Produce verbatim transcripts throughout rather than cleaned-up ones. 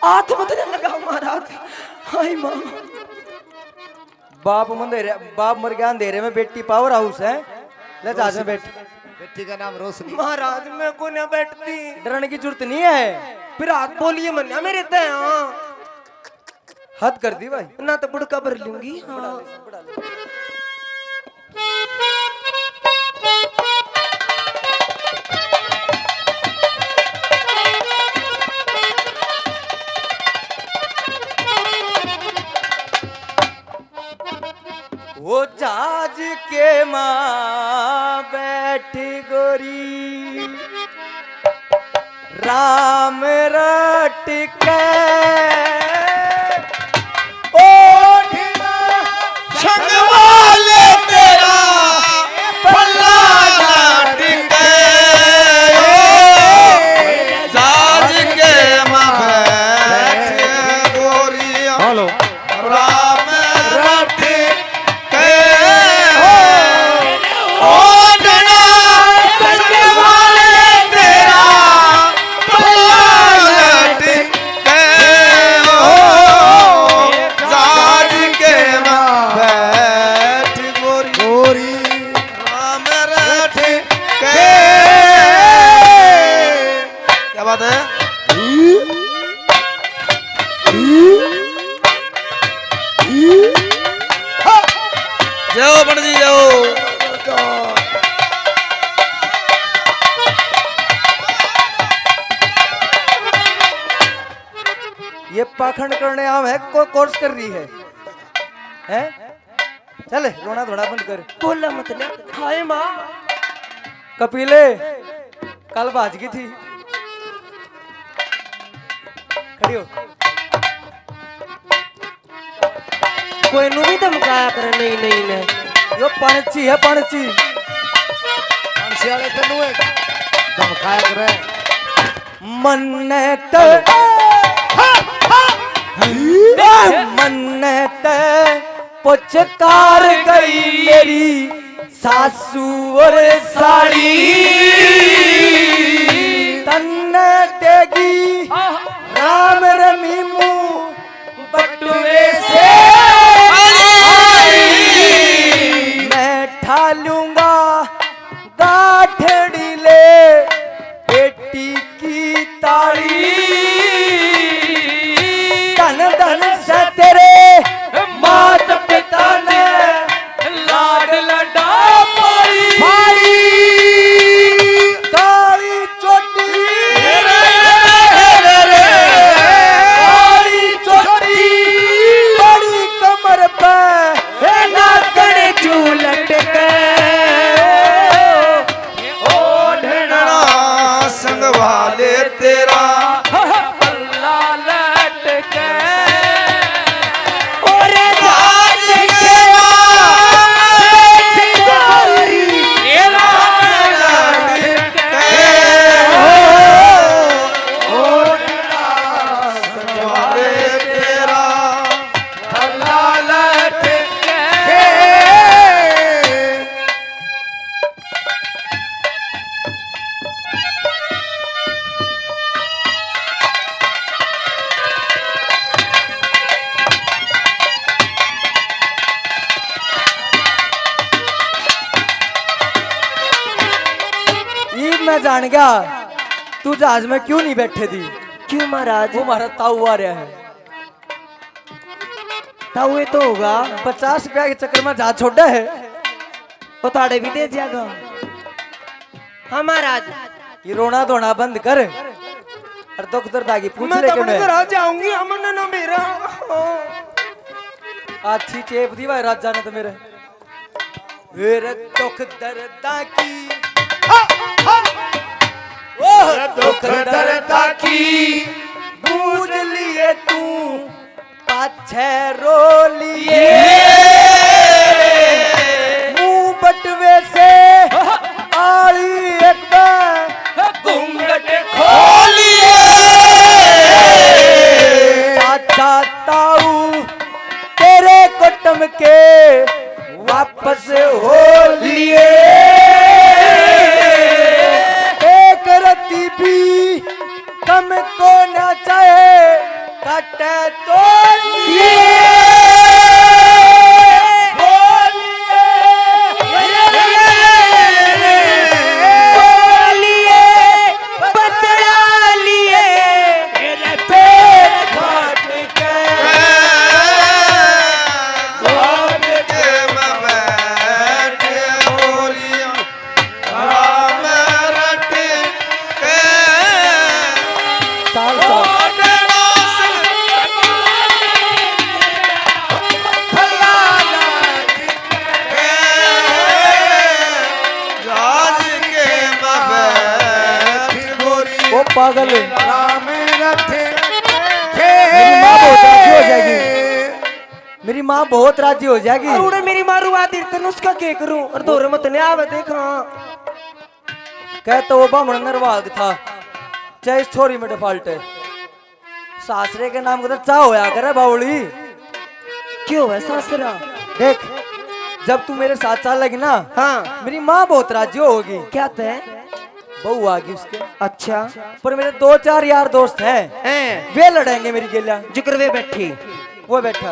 हाथ मत ना लगाओ महाराज। हाय माँ। बाप मंदेरे, बाप मर गया अंधेरे में, बेटी पावर हाउस है। ले जहाज में बैठ। बेटी का नाम रोशनी। महाराज, मैं को ना बैठती। डरने की जरूरत नहीं है। फिर हाथ बोलिए मन्या मेरे ते, हाँ। हद कर दी भाई। ना तो बुड़का भर लूंगी, हाँ। वो जहाज के माँ बैठी गोरी, राम रट के। ओढ़ना संग वाले तेरा पल्ला लटके। जहाज के माँ बैठी गोरी, हेलो। राम रट के। ओढ़ना संग वाले तेरा पल्ला लटके। जहाज के माँ बैठी गोरी, गोरी। राम रट के। क्या बात है? जाओ पंडित जी, जाओ। ये पाखंड करने आवे है, को कोर्स कर रही है, हैं? चल, रोना धोना बंद कर। बोला मत ना। हाय माँ। कपिले, कल भाज गई थी। खड़ी हो। कोई नू भी धमकाया करे, नहीं, नहीं ने। यो पाणची है, पाणची। पाणची वाले तन्नू है। धमकाया करे। मन्ने त, मन्ने त पुचकार गई मेरी सासू और साली। तन्ने देगी राम रमीमू बटुए से। मैं ठा लूंगा गाठड़ी ले बेटी की ताली। धन धन से तेरे मात पिता ने लाड लडा पाई। पाई। काली चोटी, काली चोटी, बड़ी कमर पे, हे नाकण जू लटके। ओढ़ना संग वाले तेरा पल्ला लटके। और राज के माँ बैठी गोरी, राम लटके। ओढ़ना संग वाले तेरा पल्ला लटके। ईब मैं जान गया, तू जहाज में क्यों नहीं बैठे थी। क्यों महाराज? वो हमारा ताऊ आ रहा है। ताऊ ये तो होगा। पचास रुपया के चक्कर में जहाज छोड़ा है। वो ताड़े भी दे जाएगा। हाँ महाराज। ये रोना धोना बंद कर और दुख दर्द आगे पूछ मैं ले तो के अपने मैं घर आ जाऊंगी, अमन ना मेरा। अच्छी चेप दी भाई राजा ने तो मेरे। फिर दुख दर्दा की, हा, हा। ओह, दुख दर्दा की बूझ लिए तू पाछे रो लिए। मुंह बटवे से आली एक बार घूंघट खोलिए। चाचा ताऊ तेरे कुटुम के वापस हो लिए। एक रत्ती भी कम को ना चाहे, तोलिए, बोलिए, बोलिए, बतला लिए, मेरे पैर घाट के, घाट के मैं बैठ बोलिया। राम रट के चाल, चाल। जाज के मबैठ गोरी। वो पागल है। राम रट के। मेरी माँ बहुत राजी हो जाएगी। मेरी माँ बहुत राजी हो जाएगी। और उड़े मेरी माँ रुआ दी, तेन उसका के करूं? और दौर मत ने आवे देखा। कह तो वो बामण नरवाग था, चाहे इस छोरी में डिफॉल्ट है। सासरे के नाम का तो चा होया करे बावली। क्यों है सासरा? देख, जब तू मेरे साथ चल लगी ना, हाँ। मेरी माँ बहुत राजी होगी। क्या तय? बहू आ गई उसके। अच्छा। पर मेरे दो चार यार दोस्त हैं, हैं। वे लड़ेंगे मेरी गेल्या। जिक्र वे बैठी। वो बैठा।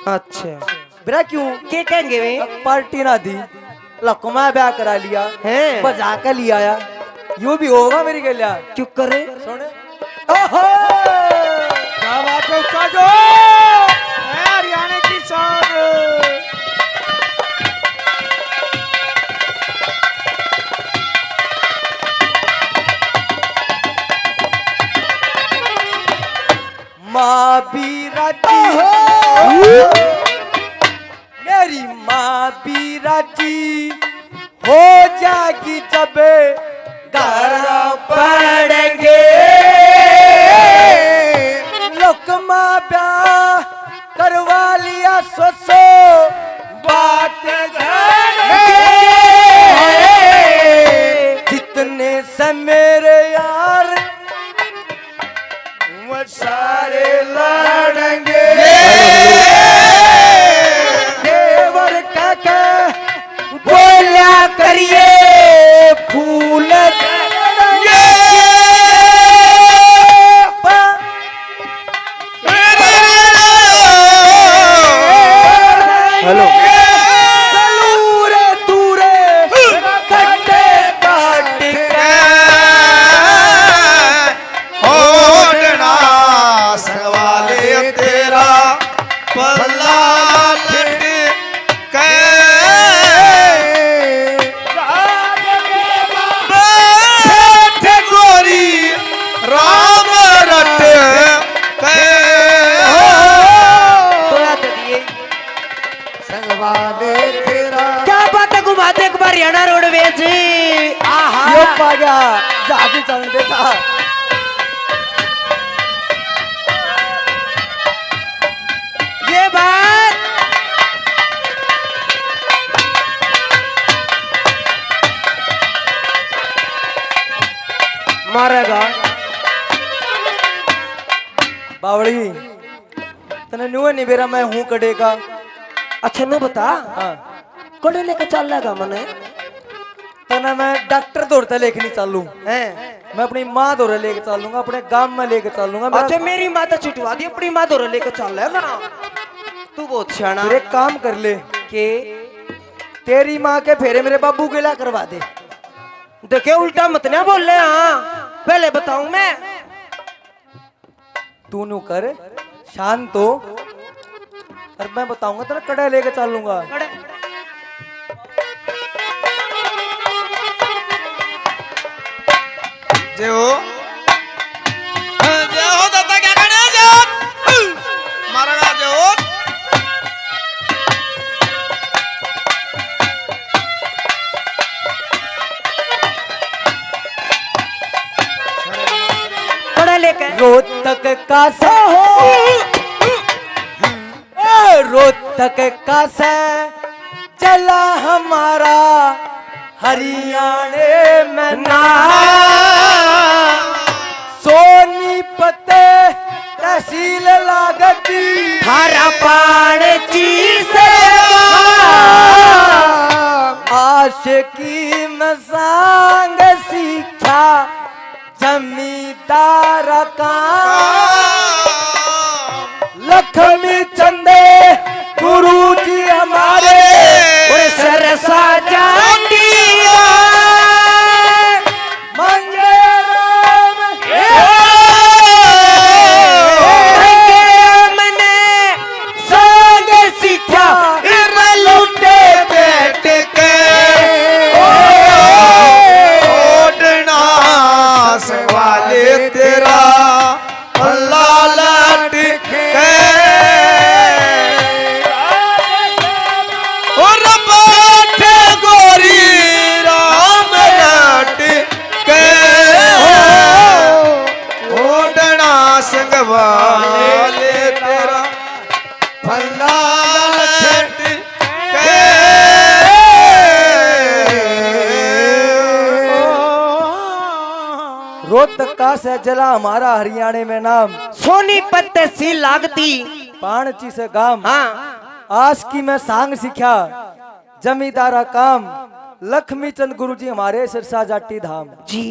अच्छा। बेरा क्यों? के कहेंगे वे? पार्टी ना दी, लकमा ब्याह करा लिया, हैं? बजा के ले आया, यो भी होगा मेरी गेल्या। क्यों करे? सुन। ओहो! क्या बात है उस्ताद जो? ए, हरियाणा की शान। माँ भी राजी, ओहो! मेरी माँ भी राजी हो जाएगी जब घर पड़ेंगे। लकमा ब्याह करवा लिया सो सो बात घर के। जितने से मेरे यार वो सारे लड़ेंगे। देवर का के बोला करिए फूल झड़ेंगे। हेलो। दूर दूर कटे काट के ओढ़ना सवाले तेरा पल्ला लटके। बैठ गोरी राम रटके। तो याद दिए। संगवाले तेरा। क्या बात है, घुमा दे एक बार हरियाणा रोडवेज। आहा। यो पा गया, जहाज ही चलने देता। ये बात। मारेगा। बावड़ी। तने न्यू नहीं बेरा मैं हूँ कड़े का। अच्छा, न्यू बता। हाँ। कड़े लेके चल लेगा मने? तने मैं डॉक्टर दौर तै लेके नहीं चालू। हैं? मैं अपनी माँ दौरे लेके चालूंगा, अपने गांव में लेके चालूंगा। मेरा अच्छा, मेरी माँ तो छुटवा दी, अपनी माँ दौरे लेके चल लेगा। तू बहुत सियाना। फिर एक काम कर ले। के? तेरी माँ के फेरे मेरे बाबू के ला करवा दे। देखे, उल्टा मत ना बोल ले। हाँ, पहले बताऊं मैं। तू न्यू कर, शांत हो, और मैं बताऊंगा तेरा कड़ा लेके चलूंगा। कड़ा। जय हो, जय हो दादा, क्या कहने हैं जय हो? मारा जय हो। पढ़ा लेकर रोहतक का सा हो, ए, रोहतक का से चला हमारा हरियाणे में ना। सोनीपत तहसील लागती थारा पाण चीस। आशिकी में सांग सीखा जमींदार का। लक्ष्मी चंद गुरु जी हमारे, और सरसा जाटिया। मंगे राम, मंगे राम ने संग सीख्या, लुटे बैठ के। ओढ़ना संभाले तेरा भला लटके। और बैठे गोरी राम लटके। ओढ़ना संग वाले तेरा भला लटके। रोहतक का सै जिला हमारा, हरियाणे में नाम। सोनीपत तहसील लागती। पाणची से गांव। हाँ। आस की मैं सांग सीख्या, जमींदारा काम। लक्ष्मी चंद गुरु जी हमारे, सिरसा जाटी धाम। जी।